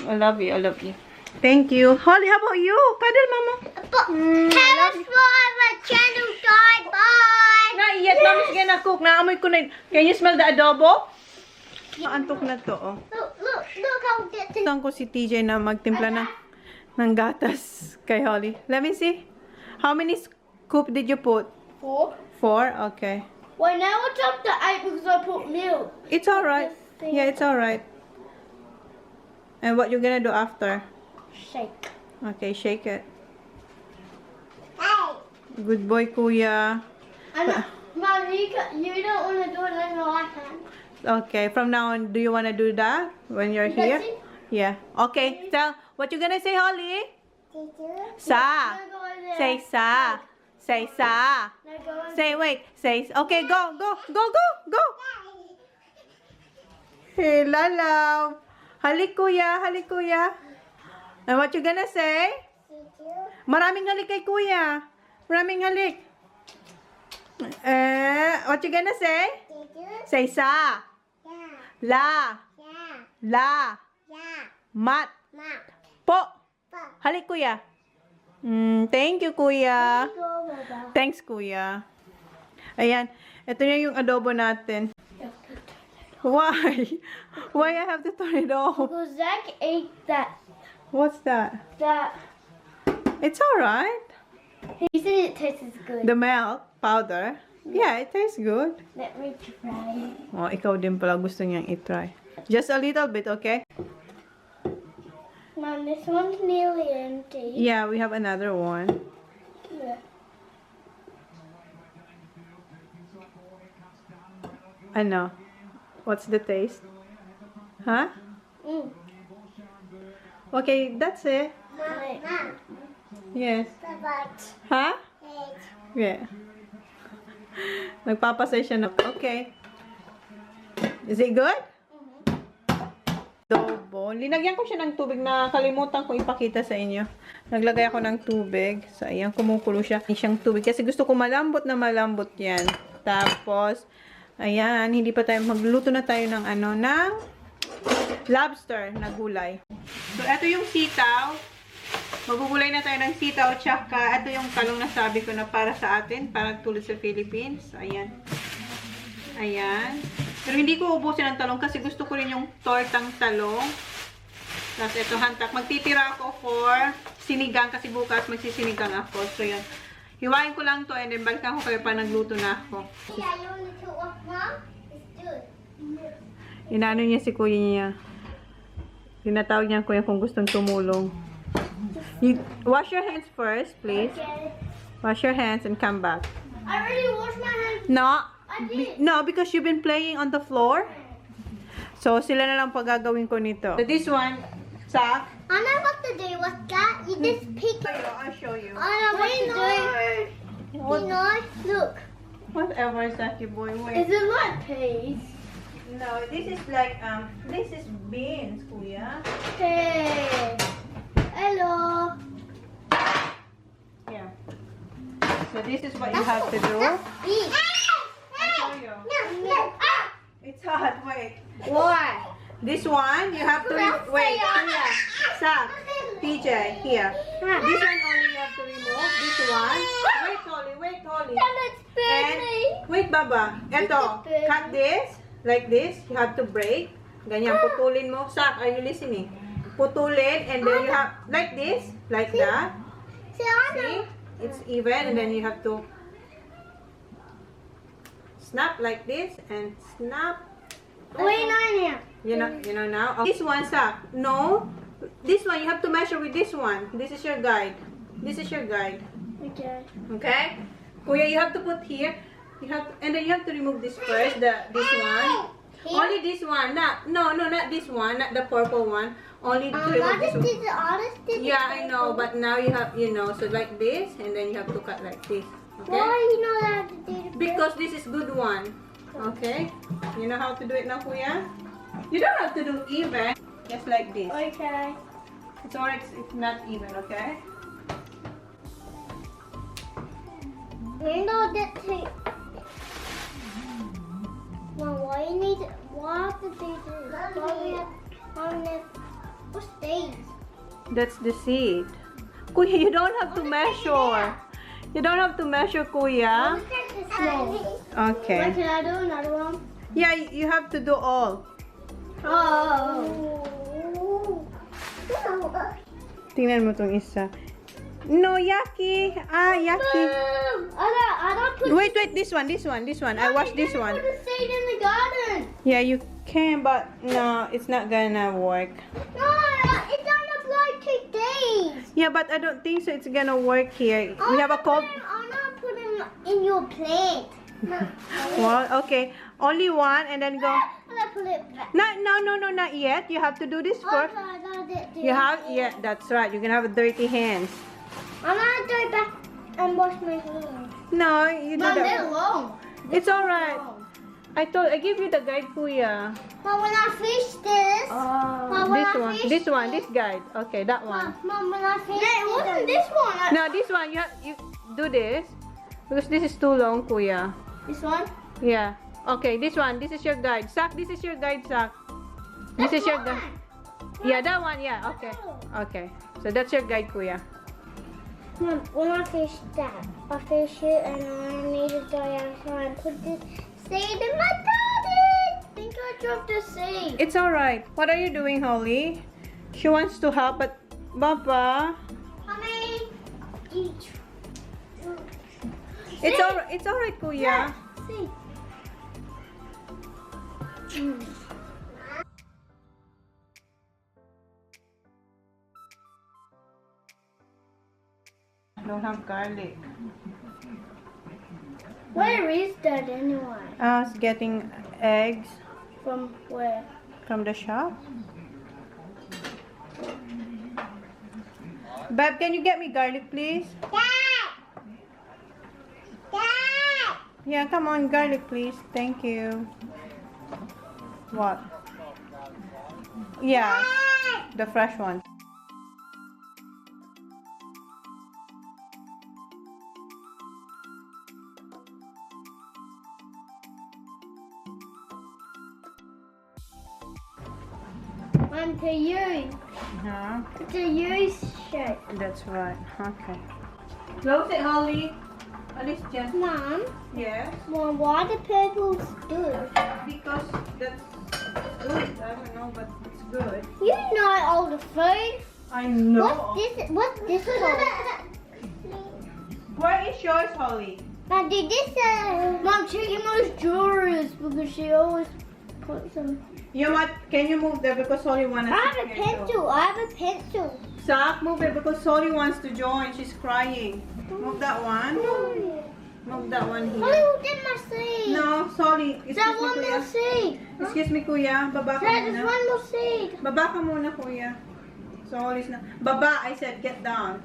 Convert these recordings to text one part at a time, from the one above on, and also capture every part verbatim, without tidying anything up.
I love you, I love you. Thank you. Holly, how about you? Cuddle, mama. Mm, I love you. Subscribe my channel, guys. Bye. Not yet, mommy's gonna cook. Naamoy ko na. Can you smell the adobo? Antok na to, oh. Look, look, look how this is. Gusto ko si T J na magtimpla ng, ng gatas kay Holly. Let me see. How many scoop did you put? Four. Four? Okay. Well, now it's up to eight because I put milk. It's all right. This thing. Yeah, it's all right. And what you gonna do after? Shake. Okay, shake it. Good boy, kuya. Ano, Mom, you, ca- you don't want to do it like my last time. Okay, from now on, do you want to do that when you're here? That's it. Yeah. Okay, tell what you gonna say, Holly. Sa. No, go over there. Say sa. Say sa. No, go over Say wait. Say okay, go, go, go, go, go. Hey, love. Halik, kuya, halik, kuya. And what you gonna say? Maraming halik kay kuya. Maraming halik. Eh, what you gonna say? Say sa. La. La. Mat. Po. Halik, kuya. Mm, thank you, kuya. Thanks, kuya. Ayan. Ito na yung adobo natin. Why? Why I have to turn it off? Because Zach ate that. What's that? That. It's all right. He said it tastes good. The milk powder. Yeah, it tastes good. Let me try. Oh, ikaw din pala gusto niyang i-try. Just a little bit, okay? Mom, this one's nearly empty. Yeah, we have another one. Yeah. Ano? What's the taste? Huh? Mm. Okay, that's it. Mom, Mom. Yes. Bye-bye. Huh? Yes. Yeah. Nagpapasensya na. Okay. Is it good? Adobo. Linagyan ko siya ng tubig. Nakalimutan kong ipakita sa inyo. Naglagay ako ng tubig. So, ayan, kumukulo siya. Siyang tubig. Kasi gusto ko malambot na malambot yan. Tapos, ayan, hindi pa tayo, magluto na tayo ng ano, ng lobster na gulay. So, ito yung sitaw. Magugulay na tayo ng sitaw, tsaka ito yung talong na sabi ko na para sa atin, para tulad sa Philippines. Ayan. Ayan. Pero hindi ko ubusin ang talong kasi gusto ko rin yung tortang talong. Tapos ito, hantak. Magtitira ako for sinigang kasi bukas magsisinigang ako. So, yun. Hiwain ko lang to and then balikan ko kayo pa nagluto na ako. Yeah, you want to talk, Mom? It's good. Inaano niya si kuya niya. Tinatawag niya ang kuya kung gustong tumulong. You, wash your hands first, please. Okay. Wash your hands and come back. I already washed my hands. No. I did. No, because you've been playing on the floor. So, sila na lang pagagawin ko nito. So, this one, Sak. I know what to do with that. You just pick it. I'll show you. I know what to do. What? You know, look. Whatever, Saki boy. Wait. Is it like peas? No, this is like, um, this is beans, kuya. Hey. Hello. Yeah. So this is what you have to do. That's big. I'll show you. No, no, ah! It's hot, wait. Why? This one, you have to re- wait, here. Sak, T J, here. This one only you have to remove. This one. Wait, Holly, wait, Holly. And wait, Baba. Ito, cut this, like this. You have to break. Ganyan, putulin mo. Sak, are you listening? Putulin, and then you have, like this, like that. See? It's even, and then you have to snap like this and snap. Wait, no, no. You know, you know now? Oh, this one, Sak. No. This one, you have to measure with this one. This is your guide. This is your guide. Okay. Okay? Kuya, you have to put here. You have to, and then you have to remove this first, the this one. Here? Only this one. Not, no, no, not this one, not the purple one. Only to remove this one. Honestly, honestly, yeah, I know, but now you have, you know, so like this, and then you have to cut like this. Okay? Why you know that to do the Because this is good one. Okay? You know how to do it now, Kuya? You don't have to do even. Just like this. Okay. It's alright if not even, okay? You know that thing. Mom, why you need, why have to do this? Why we have, why we have What's these? That's the seed. Kuya, you don't have to measure. You don't have to measure, Kuya. Small. Okay. Wait, can I do another one? Yeah, y- you have to do all. Oh. Tingnan mo tong isa. No, yucky. Ah, yucky. Mom, I don't, I don't put Wait, wait, this one, this one, this one. I Mommy, wash this then I one. Put the seed in the garden. Yeah, you can, but no, it's not gonna work. No, it's on the block today. Yeah, but I don't think so it's gonna work here. We have a cold. I'm not putting, I'm not putting in your plate. Well, okay. Only one and then go. I'm gonna put it back. No, no, no, no, not yet. You have to do this first. You have, yeah, that's right. You're gonna have dirty hands. I'm gonna do it back and wash my hands. No, you do Mom, that. They're long. It's all right. I told, I give you the guide, Kuya. But when I fish this, oh. But when This I one, fish this one, this guide. Okay, that one. Mom, Mom, when I fish No, it wasn't this one. No, this one. You have, you do this because this is too long, Kuya. This one? Yeah. Okay, this one. This is your guide, Sak. This is your guide, Sak. This is your guide. Yeah, that one. Yeah. Okay. Okay. So that's your guide, Kuya. Mom, when I fish that, I fish it and I need to dry out, so I put this seed in my garden. I think I dropped the seed. It's all right. What are you doing, Holly? She wants to help, but Baba. Mommy, eat. It's See? all. It's all right, Kuya. Yeah, see. Mm. I don't have garlic. Where is that anyway? I was getting eggs. From where? From the shop. Babe, can you get me garlic, please? Dad! Dad! Yeah, come on, garlic, please. Thank you. What? Yeah, the fresh one. One to you. Huh? It's a U shape. That's right. Okay. Close it, Holly. Alis dyan. Mom, Yes? Well, why the purple's good? Because that's good. I don't know, but it's good. You know all the food. I know. What's this? What's this called? Where is yours, Holly? Now, did this, uh, Mom, check Emma's drawers because she always put some. You might, can you move there because Holly wanna I have a pencil. I have a pencil. Zach, move it because Holly wants to join. She's crying. Move that one. Move that one here. Holly, who did my sleeve? No, Holly. There's one more seed. Excuse me, Kuya. Baba ka muna. There's one more seed. Baba ka muna, Kuya. So, Holly's na. Baba, I said, get down.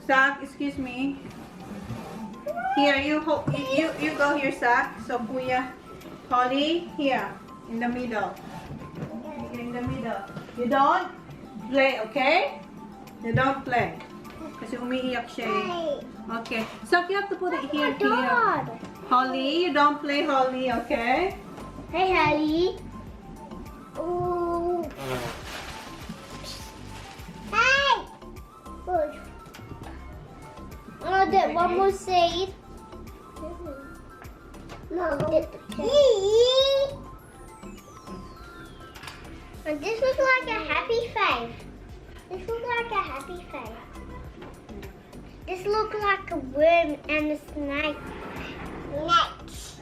Zach, excuse me. Here, you ho-, you, you go here, Zach. So, Kuya, Holly, here, in the middle. Here in the middle. You don't play, okay? You don't play. Kasi umiiyak siya eh. Okay. So, you have to put it here, here. Holly, you don't play, Holly, okay? Hey, Holly. Ooh. Hey! Good. I'll get one more seed. No, get the pink. And this looks like a happy face. This looks like a happy face. This looks like a worm and a snake. Next.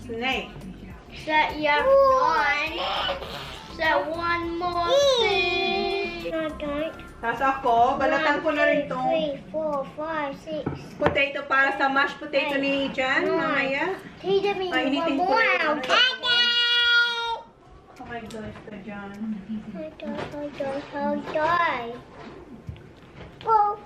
Snake. Sa yak Ooh, nine. Sa one more thing. No, don't. Tapos ako, balatan ko na rin tong Three, four, five, six. Potato para sa mashed potato ni Jan, mamaya. Painitin ko rin. Oh my gosh, ka Jan. Hi, guys, hi, guys, hi, guys. Oh.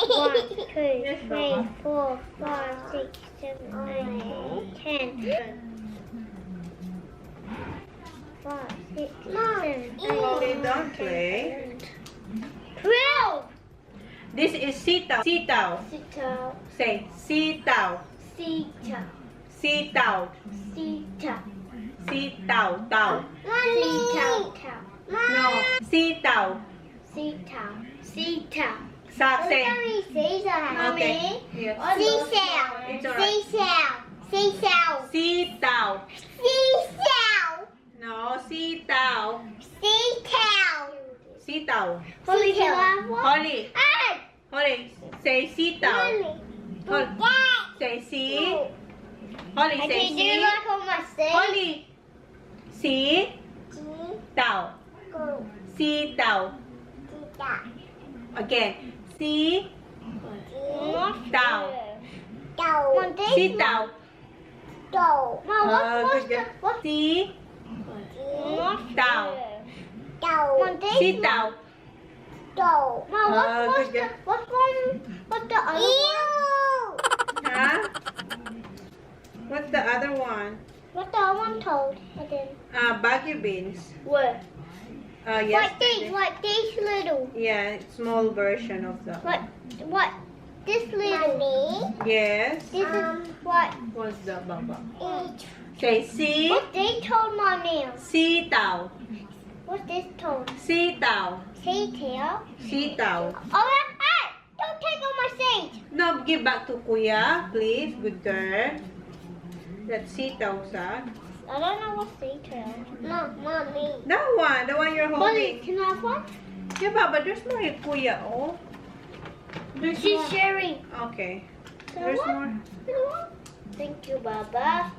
One, two, three, four, five, six, seven, eight, nine, ten. Five, six, seven, eight, nine, ten, eleven, twelve. This is sitaw. Sitaw. Sitaw. Say, sitaw. Sitaw. Sitaw. Sitaw. Sitaw, taw. Sitaw, taw. No, sitaw. Sitaw. Sitaw. Sa, say. Mommy, say that. Okay. Yes. Seashell. It's alright. Seashell. Seashell. Sitaw. Seashell. No, sitaw. Sitaw. Sitaw. Holy, can I have one? Holy. Hey! Holy, say sitaw. Mommy. Hol-, say si. Holy, say si. Holy. Si. Taw. Sitaw. Again. Si. Taw. Sitaw. Ma, what, ah, what's good job. The, what? Si. What's taw. Sitaw. Ma, what, ah, what's good job. What's one, what's the other one? Huh? What's the other one? What's the other one called again? Ah, Baguio beans. Where? Ah, yes. Like this, like this little. Yeah, small version of that one. What? This little. Mommy? Yes. This is, um, what? What's that, Baba? Say si. What they told Mommy? Sitaw. What this told? Sitaw. Sitaw? Sitaw. Oh, hey! Don't take all my sage. No, give back to Kuya, please. Good girl. That's sitaw, sa. I don't know what's sitaw. No, Mommy. That one, the one you're holding. Mommy, can I have one? Yeah, Baba, there's more in Kuya, oh. There's more. She's sharing. Okay. There's more. Thank you, Baba.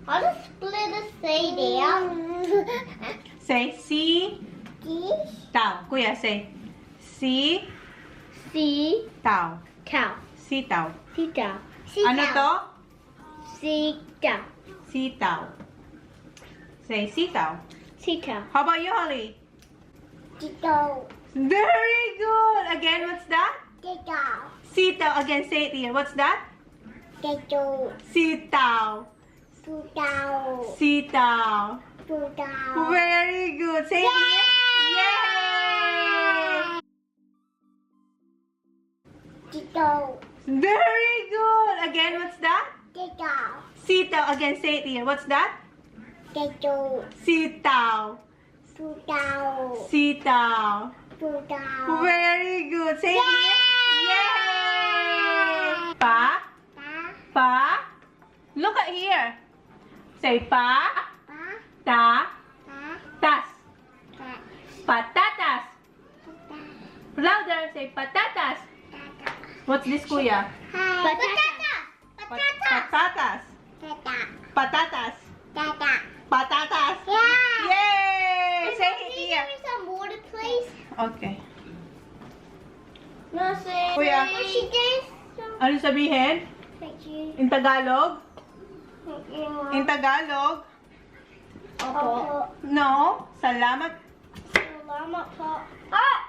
How to split a say there? Say, si. Si. Tao. Kuya, say. Si. Si. Tao. Tao. Sitaw. Sitaw. Ano to? Sitaw. Sitaw. Say, sitaw. Sitaw. How about you, Holly? Sitaw. Very good! Again, what's that? Sitaw. Sitaw. Again, say it here. What's that? Sitaw. Sitaw. Sitaw. Sitaw. Sitaw. Very good. Say it here. Yay! Yay! Sitaw. Very good. Again, what's that? Sitaw. Sitaw. Again, say it here. What's that? Sitaw. Sitaw. Sitaw. Sitaw. Sitaw. Very good. Say it here. Yay! Yay! Pa? Pa? Pa? Look at here. Say pa. Pa. Ta. Ta. Tas. Ta. Patatas. Pata. Louder. Say patatas. Pata. What's this, Kuya? Hi. Patatas. Pat-, patatas. Patatas. Pata. Patatas. Pata. Patatas. Yeah. Yay! Say it here. Can you give me some water, please? Okay. No, say. Kuya. What she did? Ano sabihin? Thank you. In Tagalog? Thank you, Mom. In Tagalog? Opo. No? Salamat. Salamat po. Ah!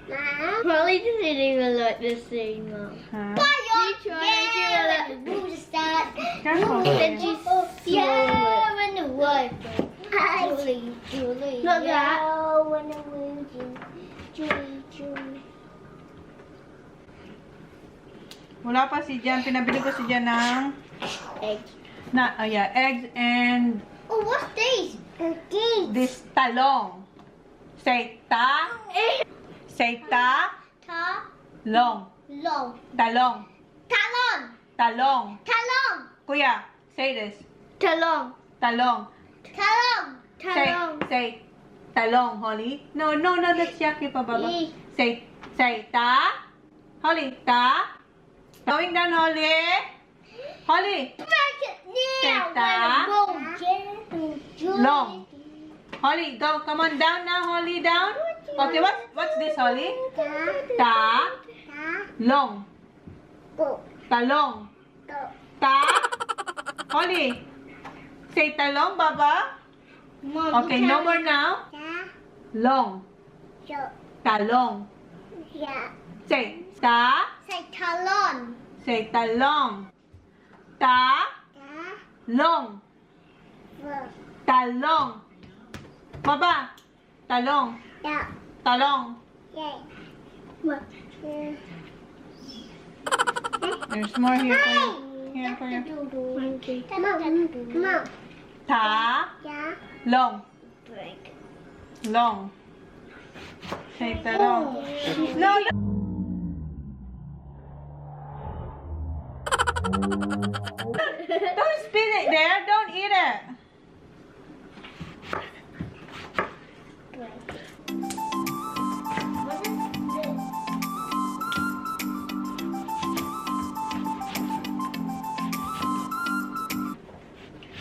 Mom? Probably just didn't even like this thing, Mom. Huh? She tried to do it. Who's that? Careful. Then she swallowed it. Yeah, when the water. Julie, Julie. Look at that. Yeah, when the wind, Julie, Julie. Wala pa si Jan. Pinabili ko si Jan ng eggs. Na, oh yeah, eggs and... Oh, what's this? This talong. Say ta. Eh. Say ta. Ta. Long. Long. Talong. Talon. Talong. Talong. Kuya, say this. Talong. Talong. Talong. Say, talong. Say, talong, Holly. No, no, no, that's yucky, pababa. Eh. Say, say, ta. Holly, ta. Going down, Holly. Holly! Say ta long. Holly, go. Come on, down now, Holly, down. Okay, what, what's this, Holly? Ta long. Talong. Ta? Holly, say talong, Baba. Okay, no more now. Long. Talong. Say, ta? Say talon. Say talong. Ta? Long. Talong. Baba. Talong. Talong. There's more here for you. Here for you. Ta? Long. Say talong. No, no. Don't spin it there. Don't eat it.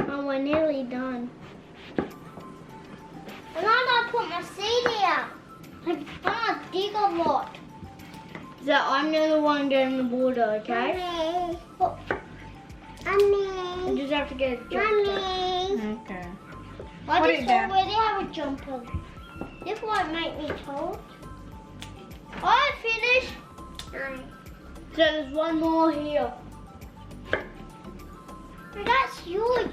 Oh, we're nearly done. I'm gonna put my seed here. I'm gonna dig a lot. So I'm the one getting the water, okay? Mommy. Oh. Mommy. You just have to get a jump. Mommy. Okay. I just already have a jumper. This won't make me cold. Oh, I finished. So there's one more here. That's yours.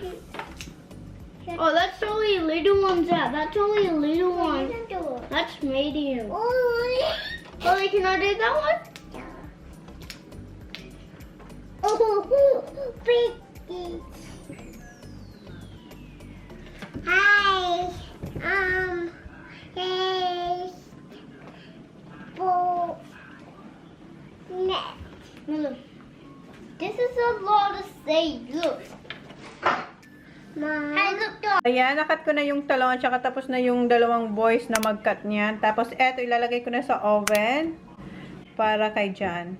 Oh, that's only little ones out. That's only a little one. That's medium. Oh, can I do that one? Oh, big. Hi. Um, hey. Bo. Net. Look. This is a lot of seed. Look. Mom. Hey, look, dog. Ayan, nakat ko na yung talong at saka tapos na yung dalawang boys na mag-cut niyan. Tapos eto, ilalagay ko na sa oven para kay Jan.